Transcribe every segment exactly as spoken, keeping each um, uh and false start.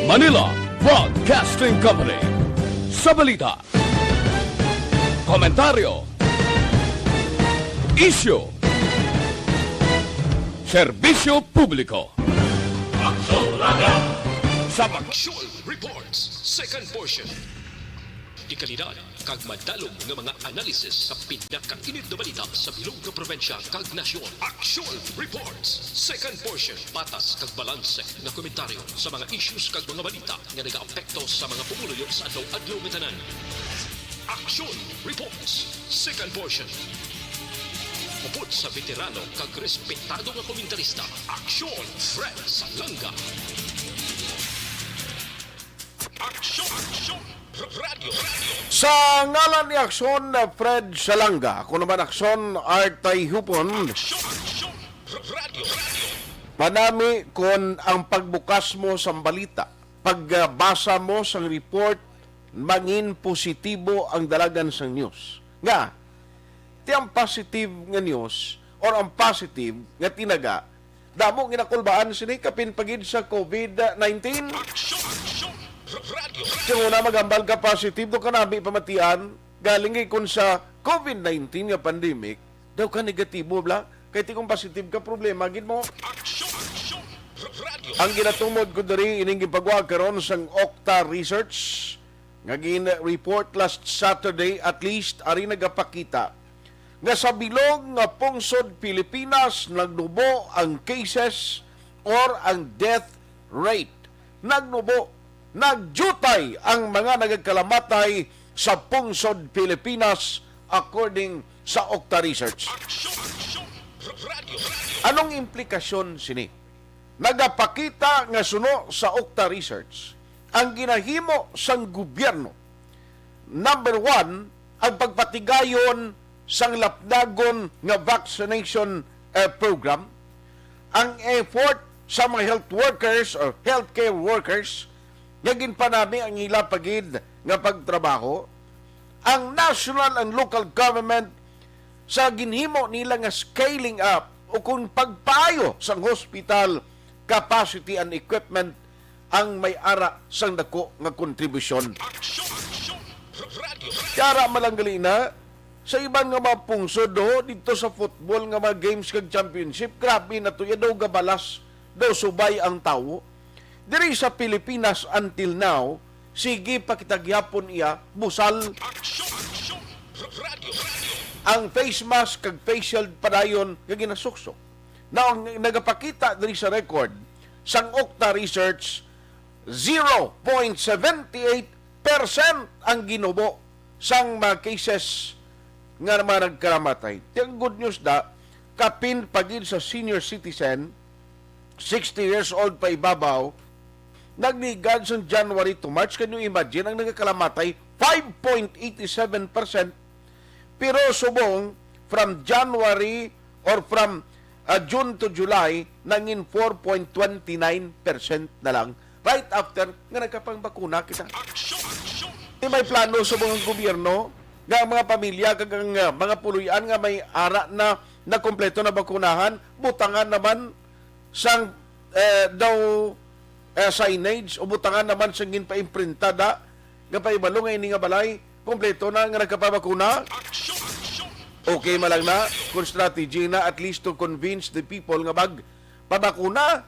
Manila Broadcasting Company. Sa balita, komentaryo, isyu, serbisyo publiko. Sa pag- Actual Reports, second portion. Dekalidad kag madalom nga mga analysis sa pinakainit nga balita sa bilog nga probinsya kag nasyon. Actual Reports, second portion. Patas kag balanse nga komentaryo sa mga issues kag mga balita nga nagaapekto sa mga pumuluyo sa adlaw-adlaw nga tanan. Action Reports, second portion. Upod sa veterano kag respetado nga komentarista, Action Fred Salanga. Action, Action, Radyo, Radyo. Sa ngalan ni Action, Fred Salanga, ako naman Action, Artay Hupon. Action, Action, Radyo, Radyo. Manami kon ang pagbukas mo sang balita, pagbasa mo sang report, mangin positibo ang dalagan sang news. Nga, ti ang positive nga news or ang positive nga tinaga, damo ginakulbaan sini kapin pa gid sa COVID nineteen. Action, Action, Radyo, Radyo. Kung una, maghambal ka positive, do ka nami pamatian, galing gid kun sa COVID nineteen nga pandemic, daw ka negatibo, bla. Kay ti kung positive ka, problema gid mo. Action, Action, Radyo. Ang ginatumod ko diri, ining gipagwa karon sang Okta Research nga gin-report last Saturday, at least, ari nagapakita nga sa bilog nga pungsod Pilipinas, nagnubo ang cases or ang death rate. Nagnubo, nagyutay ang mga nagkalamatay sa pungsod Pilipinas, according sa Okta Research. Action, Action, Radyo, Radyo. Anong implikasyon sini? Nagapakita nga suno sa Okta Research, ang ginahimo sang gobyerno, number one, ang pagpatigayon sang lapdagon nga vaccination, eh, program, ang effort sa mga health workers or healthcare workers nga ginpanami ang ila pa gid nga pagtrabaho, ang national and local government sa ginhimo nila nga scaling up o kung pagpaayo sang hospital capacity and equipment ang may ara sang dako nga kontribusyon. Action, Action, Radyo. Kaya ara man lang gali na, sa iban nga mga pungsod, do, dito sa football nga mga games kag championship, grabe na to, ya daw gabalas, daw subay ang tawo. Diri sa Pilipinas, until now, sige pa kita gihapon iya busal. Action, Action, Radyo, Radyo. Ang face mask kag face shield padayon nga ginasuksok. Now, ang nagapakita diri sa record sang Okta Research, zero point seven eight percent ang ginubo sang mga cases nga mga nagkalamatay. Ti ang good news da, kapin pa gid sa senior citizen, sixty years old pa ibabaw, nagligad sang January to March, can you imagine, ang nagakalamatay, five point eight seven percent, pero subong from January or from, ah, June to July, nangin four point twenty nine percent na lang right after nga nagkapangbakuna kita. Action, action. Di may plano sa mga gobyerno nga ang mga pamilya kag ang, ah, mga puloy-an nga may ara na, na kompleto na bakunahan, butangan naman sang, eh, daw, eh, signage o butangan naman sang ginpaimprinta da nga pahibalo nga ini nga balay kompleto na nga nagkapabakuna. Action, action. Okay man lang na kung strategy na at least to convince the people nga magpabakuna.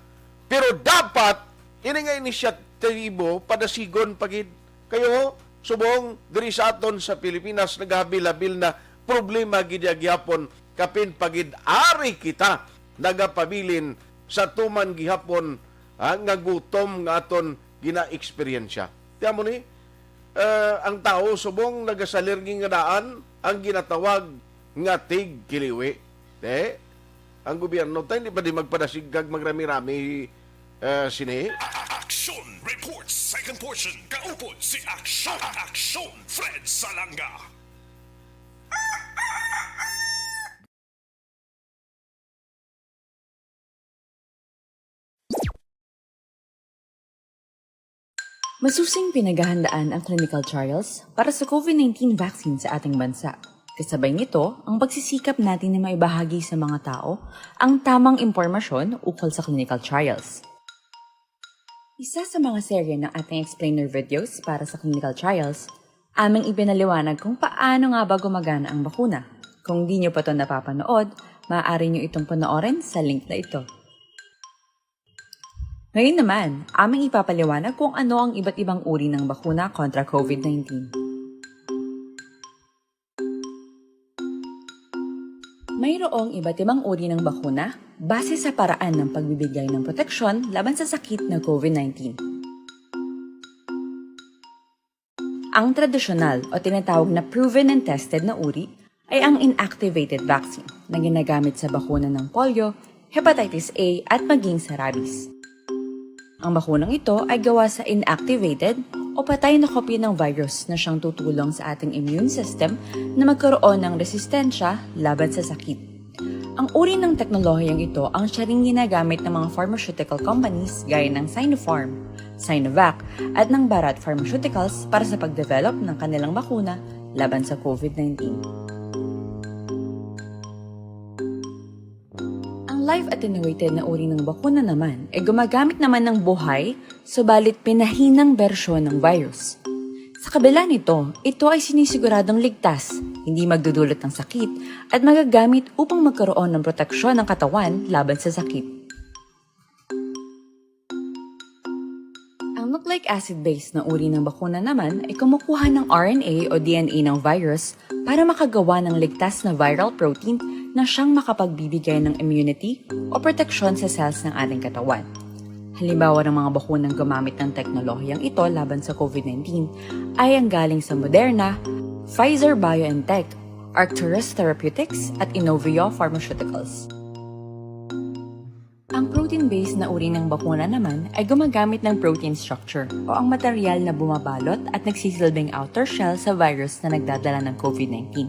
Pero dapat ini nga inisyatibo padasigon pa gid. Kayo, subong diri sa aton sa Pilipinas, nagahabil-habil na problema gid ya gihapon, kapin pa gid ari kita nagapabilin sa tuman gihapon, ha, nga gutom nga aton gina-eksperyensya. Ti amo ni, eh, ang tawo subong nagasalir gid nga daan ang ginatawag nga tigkiliwi. Eh, ang gobyerno, tay, hindi pa di magpadasig kag magrami-rami, eh, sini? A-, a-, Action Report, second portion. Kaupod si Action, Action Fred Salanga. Masusing pinaghahandaan ang clinical trials para sa COVID nineteen vaccine sa ating bansa. Kasabay nito, ang pagsisikap natin na maibahagi sa mga tao ang tamang impormasyon ukol sa clinical trials. Isa sa mga serye ng ating explainer videos para sa clinical trials, aming ipinaliwanag kung paano nga ba gumagana ang bakuna. Kung di nyo pa to napapanood, maaari nyo itong panoorin sa link na ito. Ngayon naman, aming ipapaliwanag kung ano ang iba't ibang uri ng bakuna kontra COVID nineteen. Mayroong iba't ibang uri ng bakuna base sa paraan ng pagbibigay ng proteksyon laban sa sakit na COVID nineteen. Ang tradisyonal o tinatawag na proven and tested na uri ay ang inactivated vaccine na ginagamit sa bakuna ng polio, hepatitis A, at maging sa rabies. Ang bakunang ito ay gawa sa inactivated o patay na kopya ng virus na siyang tutulong sa ating immune system na magkaroon ng resistensya laban sa sakit. Ang uri ng teknolohiyang ito ang siya ring ginagamit ng mga pharmaceutical companies gaya ng Sinopharm, Sinovac, at ng Bharat Pharmaceuticals para sa pag-develop ng kanilang bakuna laban sa COVID nineteen. Ang live attenuated na uri ng bakuna naman ay gumagamit naman ng buhay, subalit pinahinang bersyon ng virus. Sa kabila nito, ito ay sinisiguradong ligtas, hindi magdudulot ng sakit, at magagamit upang magkaroon ng proteksyon ng katawan laban sa sakit. Ang nucleic acid-based na uri ng bakuna naman ay kumukuha ng R N A o D N A ng virus para makagawa ng ligtas na viral protein na siyang makapagbibigay ng immunity o proteksyon sa cells ng ating katawan. Halimbawa ng mga bakunang gumamit ng teknolohiyang ito laban sa COVID nineteen ay ang galing sa Moderna, Pfizer-BioNTech, Arcturus Therapeutics, at Inovio Pharmaceuticals. Ang protein-based na uri ng bakuna naman ay gumagamit ng protein structure o ang material na bumabalot at nagsisilbing outer shell sa virus na nagdadala ng COVID nineteen.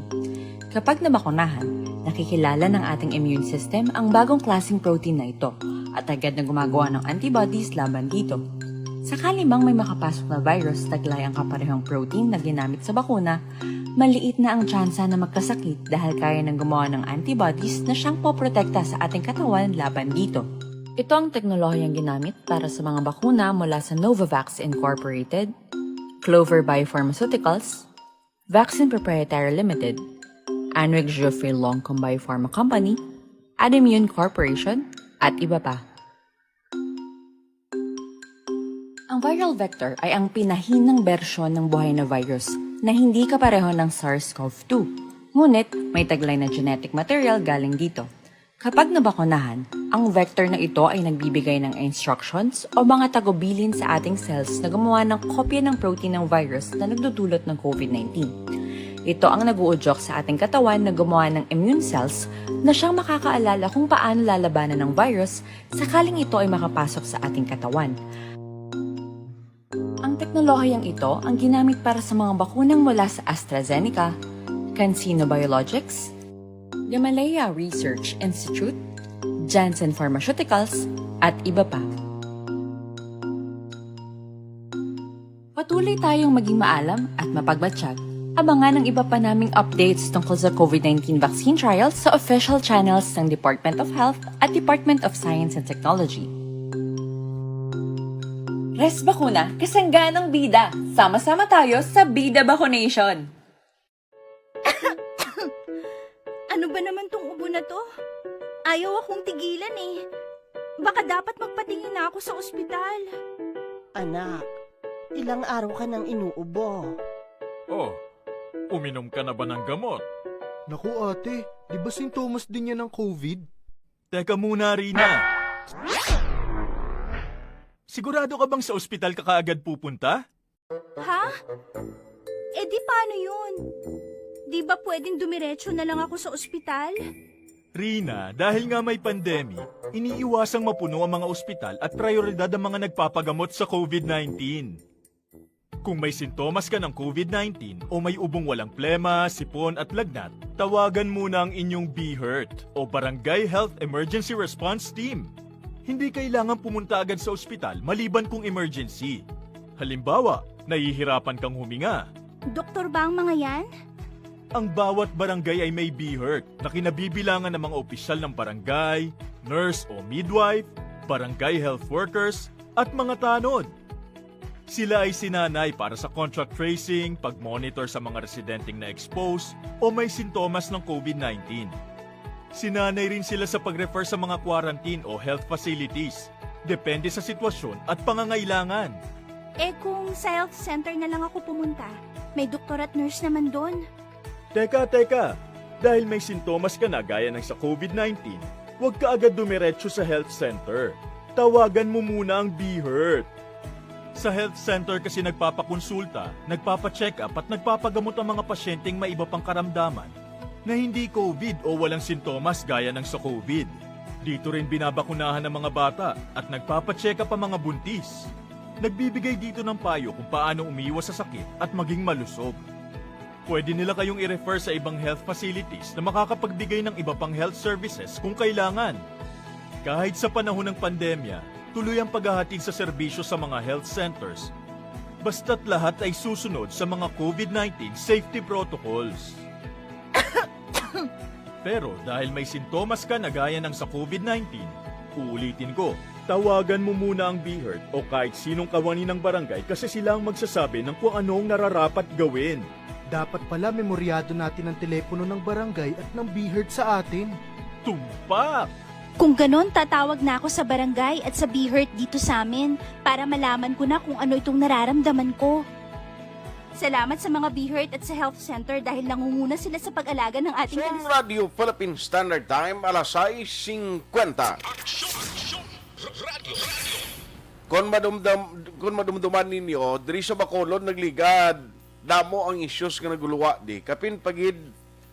Kapag nabakunahan, nakikilala ng ating immune system ang bagong klaseng protein na ito at agad na gumagawa ng antibodies laban dito. Sakali mang may makapasok na virus taglay ang kaparehong protein na ginamit sa bakuna, maliit na ang tsansa na magkasakit dahil kaya nang gumawa ng antibodies na siyang poprotekta sa ating katawan laban dito. Ito ang teknolohiyang ginamit para sa mga bakuna mula sa Novavax Incorporated, Clover Biopharmaceuticals, Vaccine Proprietary Limited, Anreg Geoffrey Longcom Biopharma Company, Adimmune Corporation, at iba pa. Ang viral vector ay ang pinahinang bersyon ng buhay na virus na hindi kapareho ng SARS-CoV two. Ngunit, may taglay na genetic material galing dito. Kapag nabakunahan, ang vector na ito ay nagbibigay ng instructions o mga tagubilin sa ating cells na gumawa ng kopya ng protein ng virus na nagdudulot ng COVID nineteen. Ito ang nag-uudyok sa ating katawan na gumawa ng immune cells na siyang makakaalala kung paano lalabanan ng virus sakaling ito ay makapasok sa ating katawan. Ang teknolohiyang ito ang ginamit para sa mga bakunang mula sa AstraZeneca, CanSino Biologics, Gamaleya Research Institute, Janssen Pharmaceuticals, at iba pa. Patuloy tayong maging maalam at mapagmatsyag. Abangan ang iba pa naming updates tungkol sa COVID nineteen vaccine trials sa official channels ng Department of Health at Department of Science and Technology. Res Bakuna, kasangganang bida. Sama-sama tayo sa Bida Vaccination. Ano ba naman tong ubo na to? Ayaw akong tigilan eh. Baka dapat magpatingin na ako sa ospital. Anak, ilang araw ka nang inuubo. Oh, uminom ka na ba ng gamot? Naku ate, di ba sintomas din yan ng COVID? Teka muna, Rina. Sigurado ka bang sa ospital ka kaagad pupunta? Ha? Eh di paano yun? Di ba pwedeng dumiretso na lang ako sa ospital? Rina, dahil nga may pandemic, iniiwasang mapuno ang mga ospital at prioridad ang mga nagpapagamot sa COVID nineteen. Kung may sintomas ka ng COVID nineteen o may ubong walang plema, sipon at lagnat, tawagan muna ang inyong BHERT o Barangay Health Emergency Response Team. Hindi kailangan pumunta agad sa ospital maliban kung emergency. Halimbawa, nahihirapan kang huminga. Doktor ba ang mga yan? Ang bawat barangay ay may BHERT na kinabibilangan ng mga opisyal ng barangay, nurse o midwife, barangay health workers, at mga tanod. Sila ay sinanay para sa contact tracing, pag-monitor sa mga residenteng na-expose o may sintomas ng COVID nineteen. Sinanay rin sila sa pag-refer sa mga quarantine o health facilities, depende sa sitwasyon at pangangailangan. Eh kung sa health center na lang ako pumunta, may doktor at nurse naman doon. Teka, teka! Dahil may sintomas ka na gaya ng sa COVID nineteen, huwag ka agad dumiretso sa health center. Tawagan mo muna ang BHERT. Sa health center kasi nagpapakonsulta, nagpapacheck-up at nagpapagamot ang mga pasyenteng may iba pang karamdaman na hindi COVID o walang sintomas gaya ng sa COVID. Dito rin binabakunahan ang mga bata at nagpapacheck-up ang mga buntis. Nagbibigay dito ng payo kung paano umiwas sa sakit at maging malusog. Pwede nila kayong i-refer sa ibang health facilities na makakapagbigay ng iba pang health services kung kailangan. Kahit sa panahon ng pandemya, tuloy ang paghahatid sa serbisyo sa mga health centers, basta't lahat ay susunod sa mga COVID nineteen safety protocols. Pero dahil may sintomas ka na gaya ng sa COVID nineteen, uulitin ko, tawagan mo muna ang BHERT o kahit sinong kawani ng barangay kasi sila ang magsasabi ng kung ano ang nararapat gawin. Dapat pala memoryado natin ang telepono ng barangay at ng BHERT sa atin. Tumpak! Kung ganon, tatawag na ako sa barangay at sa BHERT dito sa amin para malaman ko na kung ano itong nararamdaman ko. Salamat sa mga BHERT at sa health center dahil nangunguna sila sa pag-alaga ng ating Sa Radyo Philippine Standard Time, alas sais singkwenta. Aksyon! Aksyon! Radyo! Radyo! Kung madumdam, kung madumduman ninyo, diri sa Bacolod nagligad, damo ang issues nga naguluwa di. Kapin pagid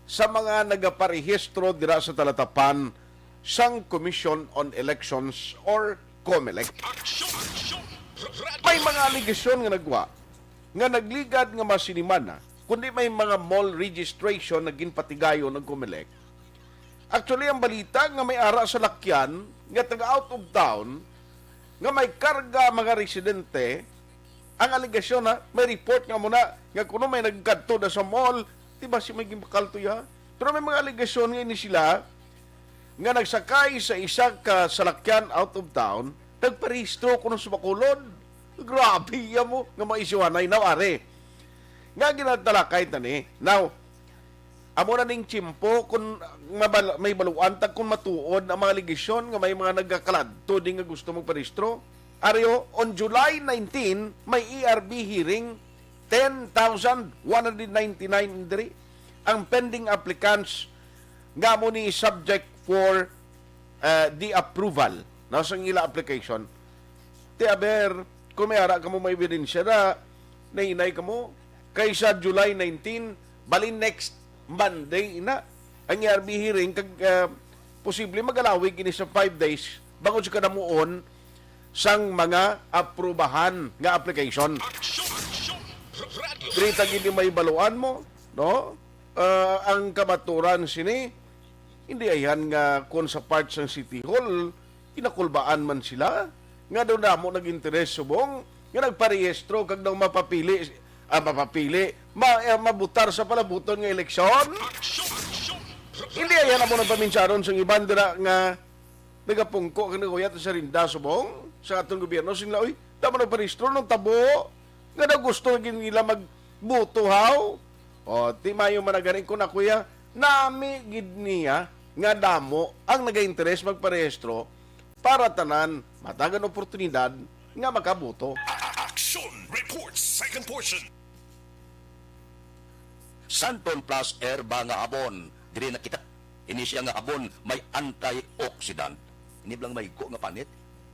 sa mga nagaparehistro dira sa talatapan sang Commission on Elections or COMELEC. Aksyon! Aksyon! Radyo! May mga alegasyon nga nagwa nga nagligad nga masinimana, kundi may mga mall registration na ginpatigayon ng COMELEC. Actually, ang balita nga may ara sa lakyan nga taga out of town nga may karga mga residente, ang alegasyon na may report nga muna nga kuno may nagkadto na sa mall, di ba si may gimbakal to ya? Pero may mga alegasyon nga ini sila nga nagsakay sa isa ka salakyan out of town, nagparehistro kuno sa Bacolod. Grabe ya mo nga mga isyuhanay. Now, are, nga ginatalakay tani. Now, amo na ning tiyempo kung mabal- may baluan ta kung matuod ang mga alegasyon nga may mga nagakaladto din nga gusto magparehistro. Ario, on July nineteen, may E R B hearing, ten thousand one hundred ninety-nine diri ang pending applicants nga amo ni subject for uh, the approval na sang ila application. Ti aber, kung may ara kamo may ebidensya na nahinay kamo kaysa July nineteen, bali next Monday ina ang E R B hearing kag uh, posible magalawig ini sa five days bangod sa kadamuon sang mga aprubahan nga application. Aksyon! Aksyon! Radyo! Diri ta gid mahibaluan mo, no? Ah, ang kamaturan sini, hindi ayhan nga kon sa part sang City Hall, ginakulbaan man sila, nga daw damo nag-interes subong, nga nagparehistro kag daw mapapili, ah, mapapili, ma, eh, mabutar sa palabuton nga eleksyon. Aksyon! Aksyon! Hindi ayhan amo nang paminsyaron sang iban dira nga nagapungko kag naguyat sa rinda subong sa aton gobyerno, sing laoy, tama nagparehistro ng tabo nga daw gusto gid nila magbuto haw. O, ti mayo man na gani kun ako ya, nami gid niya nga damo ang nagainteres magparehistro para tanan matagan oportunidad nga makabuto. Action Report Second Portion. Santon Plus Herba nga habon. Diri nakita. Ini siya nga habon may antioxidant. Ini blang may ko nga panit.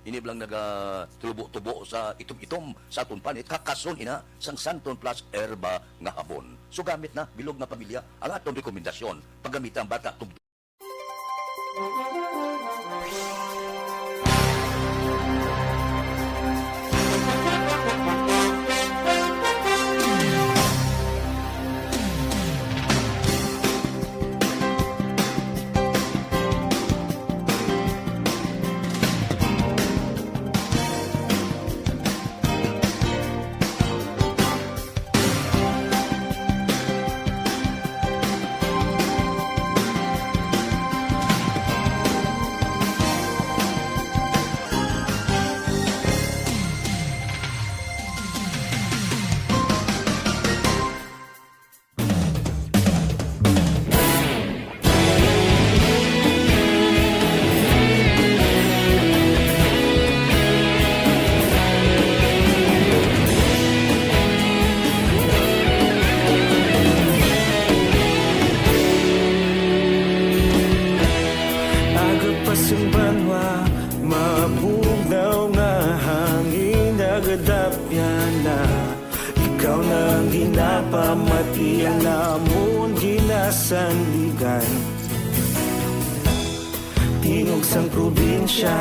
Ini blang naga tubo-tubo sa itom-itom sa aton panit. Kakason ina sang Santon Plus Herba nga habon. So gamit na bilog nga pamilya ang aton rekomendasyon. Paggamita ang bata tub Yana, ikaw na ang ginapamati, ang amon ginasandigan. Tingog sang probinsya,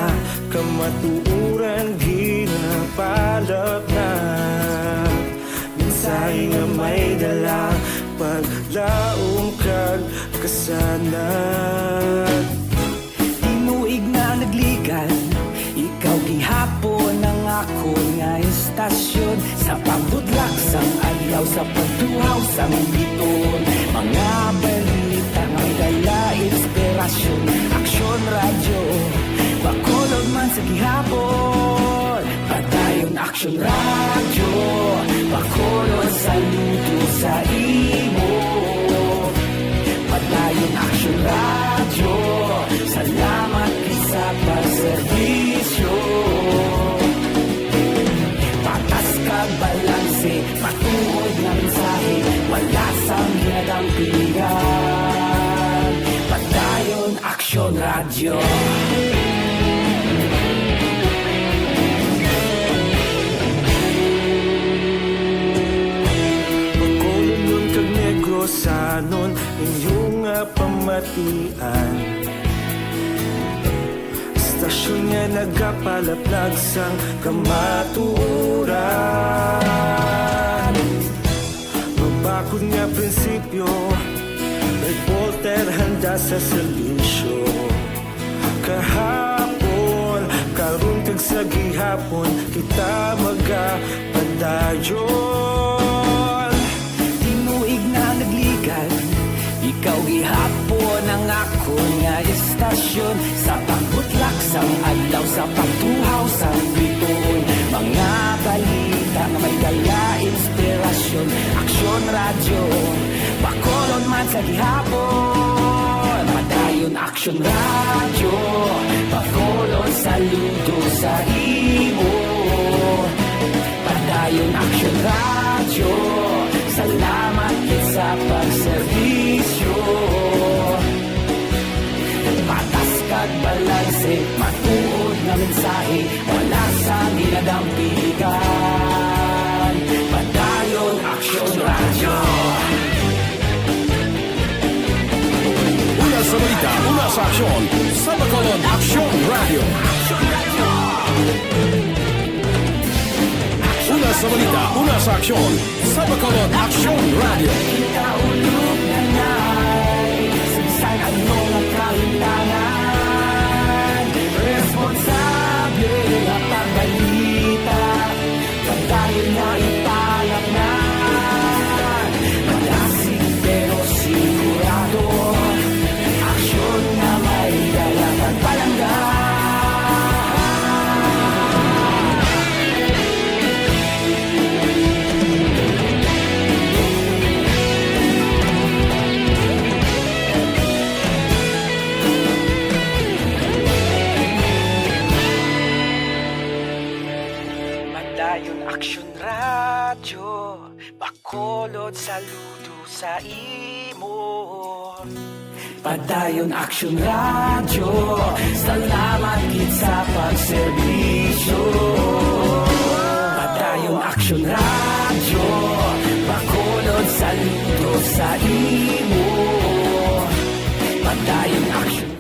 kamatuoran ginapalapnag. Mensahe nga may dala, paglaom kag kasanag. Tinuig na nagligad, ikaw gihapon ang akon nga istasyon. Sa pagbudlak sang adlaw, sa pagtuhaw sang biton, mga balita nga may dala inspirasyon. Aksyon Radyo, Bacolod man sa gihapon. Padayon Aksyon Radyo, Bacolod, saludo sa imo. Padayon Aksyon Radyo, salamat gid sa pagserbisyo. Patas kag balanse, matuod nga mensahe, wala sang ginadampigan. Padayon Aksyon Radyo. Bacolodnon kag Negrosanon, inyo nga pamatian. Istasyon nga nagapalaplag sang kamatuoran. Mabakod nga prinsipyo, reporter handa sa serbisyo. Kahapon, karon kag sa gihapon, kita magapadayon. Tinuig na nagligad, ikaw gihapon ang akon nga istasyon. Sa pagbutlak sang adlaw, sa pagtuhaw sang bituon, mga balita nga may dala inspirasyon. Aksyon Radyo, Bacolod man sa gihapon. Padayon Aksyon Radyo, Bacolod, saludo sa imo. Padayon Aksyon Radyo, salamat gid sa pagserbisyo. Patas kag balanse, matuod nga mensahe, wala sang ginadampigan. Padayon Aksyon Radyo. Una sa balita, una sa aksyon, sa Bacolod Aksyon Radyo. Una sa balita, una sa aksyon, sa Bacolod Aksyon Radyo. Ikaulog na nay, sa bisan ano nga kahimtangan, responsable nga pagbalita. Padayon na ipalapngan, madasig pero sigurado. Aksyon nga may dala kag palangga. Padayon Aksyon Radyo, Bacolod, saludo sa imo. Padayon Aksyon Radyo, salamat gid sa pagserbisyo. Padayon Aksyon Radyo, Bacolod, saludo sa imo. Padayon Aksyon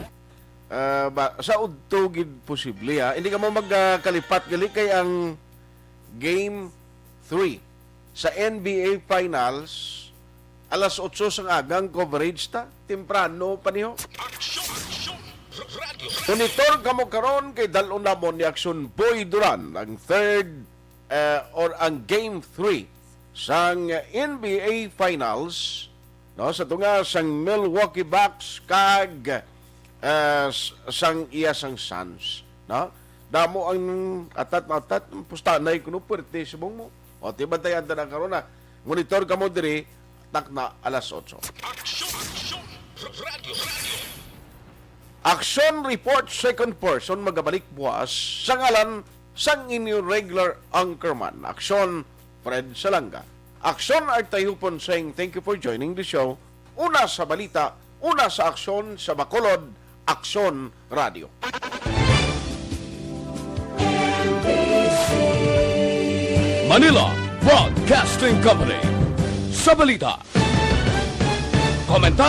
Ah, ba, sa udto gid posible, ha. Hindi ka mo magkalipat gali kay ang Game three sa N B A Finals, alas otso sang aga ang coverage ta. Temprano pa niho. Aksyon, aksyon, r-, radyo. Monitor kamo karon kay dal-on namon ni Aksyon Boy Duran ang third, eh, or ang Game three sang N B A Finals, no, sa tunga sang Milwaukee Bucks kag, eh, s-, sang iya sang Suns, no? Damo ang atat na atat, pustanay kuno puwerte subong mo. O, ti bantayan ta na karon na. Monitor kamo diri, takna alas otso. Aksyon, aksyon, radyo, radyo. Aksyon report second person magabalik buwas sa ngalan sang inyo regular anchorman. Aksyon, Fred Salanga. Aksyon, Art Tayupon saying thank you for joining the show. Una sa balita, una sa aksyon sa Bacolod, Aksyon Radio. Anila Broadcasting Company. Sa balita, komentaryo,